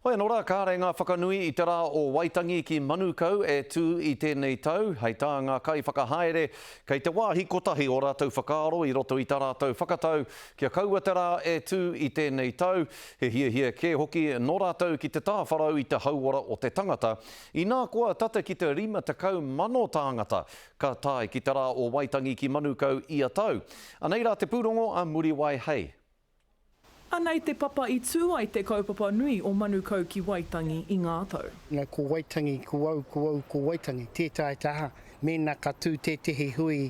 Hoi anō rā, kāre ngā whakanui i te rā o Waitangi ki Manukau e tū i tēnei tau, hei tā ngā kaiwhakahaere, kei te wāhi kotahi ō rātou whakaaro i roto i tā rātou whakatau kia kaua te rā e tū i tēnei tau, he hiahia kē hoki nō rātou ki te tāwharau i te hauora o te tangata, inā koa tata ki te 50,000 tāngata ka tae ki te rā o Waitangi ki Manukau ia tau. Anei rā te pūrongo a Muriwai Hei. Anei te papa i tū ai te kaupapa nui o Manukau ki Waitangi i ngā tau. Nā, ko Waitangi, ko au, ko au, ko Waitangi, tē taea te aha, mēnā ka tū tētehi hui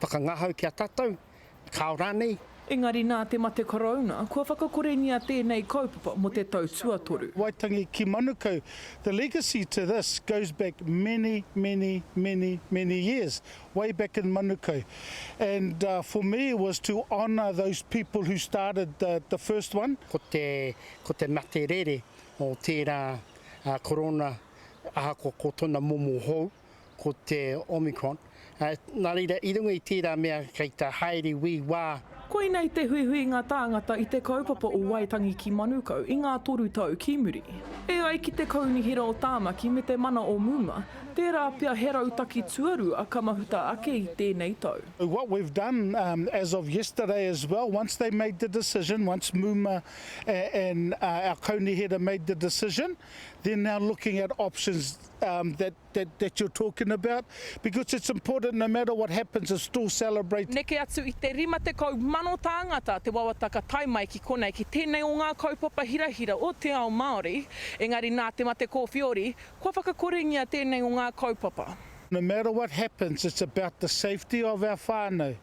whakangahau ki a tātou, kāo rānei. Engari nā te mate korouna, kua whakakorengia tēnei kaupapa mō te tau tuatoru. Waitangi ki Manukau, the legacy to this goes back many, many, many, many years. way back in Manukau. And uh, for me it was to honour those people who started the, the first one. Ko te, ko te mate rere o tērā uh, korona, ahakoa ko tona momo hou, ko te Omicron. Uh, nā reira, i runga i tērā mea kei te haere wī wā. Koinei te huihuinga tāngata i te kaupapa o Waitangi ki Manukau i ngā toru tau ki muri. E ai ki te Kaunihera o Tāmaki me te mana o Muma, tērā pea he rautaki tuarua ka mahuta ake i tēnei tau. What we've done as of yesterday as well, once they made the decision, once Muma and our Kaunihera made the decision, they're now looking at options that that, that you're talking about because it's important no matter what happens to still celebrate. Neke atu i te 50,000 tāngata te wawata ka tae mai ki konei ki tēnei o ngā kaupapa hirahira o te ao Māori, engari nā te mate kōwhiori, kua whakakorengia tēnei o ngā kaupapa. No matter what happens it's about the safety of our whānau,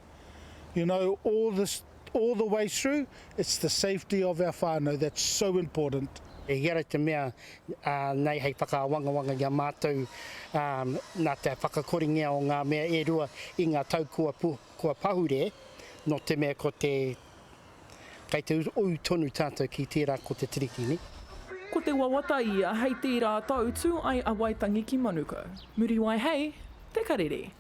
you know, all this all the way through, it's the safety of our whānau that's so important. Ehara te mea nei hei whakaawangawanga i a mātou nā te whakakorengia o ngā mea e rua i ngā tau kua pahure, nō te mea ko te, kei te ū tonu tātou ki tērā ko te Tiriti, nē. Ko te wawata ia hei tērā tau tū ai a Waitangi ki Manukau. Muriwai hei Te Karere.